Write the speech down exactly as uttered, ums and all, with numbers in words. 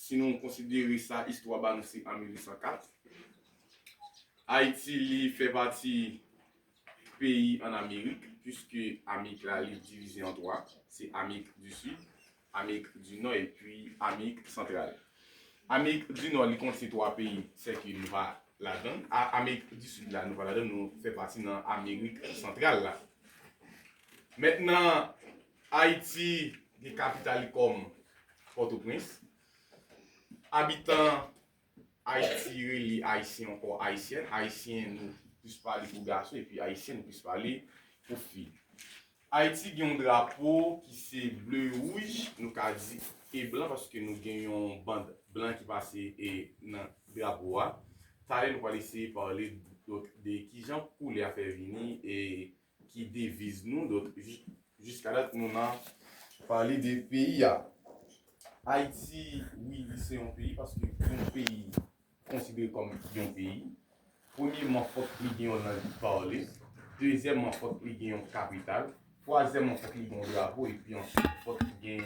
Si nou konsidere sa, istwa ba nou se an mil uit san kat. Ayiti, li fè pati peyi an Amerik, piske Amerik la, li divize an twa. Se Amerik di Sid, Amerik di Nò, epi Amerik Santral. Amerik di Nò, li konte twa peyi, sèke nou pa ladan. A, Amerik di Sid la, nou pa ladan, nou fè pati nan Amerik Santral la. Mentnan, Ayiti gen kapital li kòm Pòtoprens. Abitan Ayiti rele Ayisyen ankò Ayisyèn. Ayisyen, nou plis pale pou gason, epi Ayisyèn, nou plis pale pou fi. Ayiti gen yon drapo ki se ble, wouj, nou ka di, e blan, paske nou gen yon band blan ki pase e nan drapo a. Talè, nou pral eseye pale, donk, de kijan koulè a fè vini e ki deviz nou. Donk, jis-, jiska dat, nou nan pale de peyi a. Ayiti, wi, li se yon peyi, paske yon peyi konsidere kòm yon peyi, premyèman, fòk li gen yon lang pale. Dezyèmman, fòk li gen yon kapital. Twazyèmman, fòk li gen yon drapo. Epi answit, fòk li gen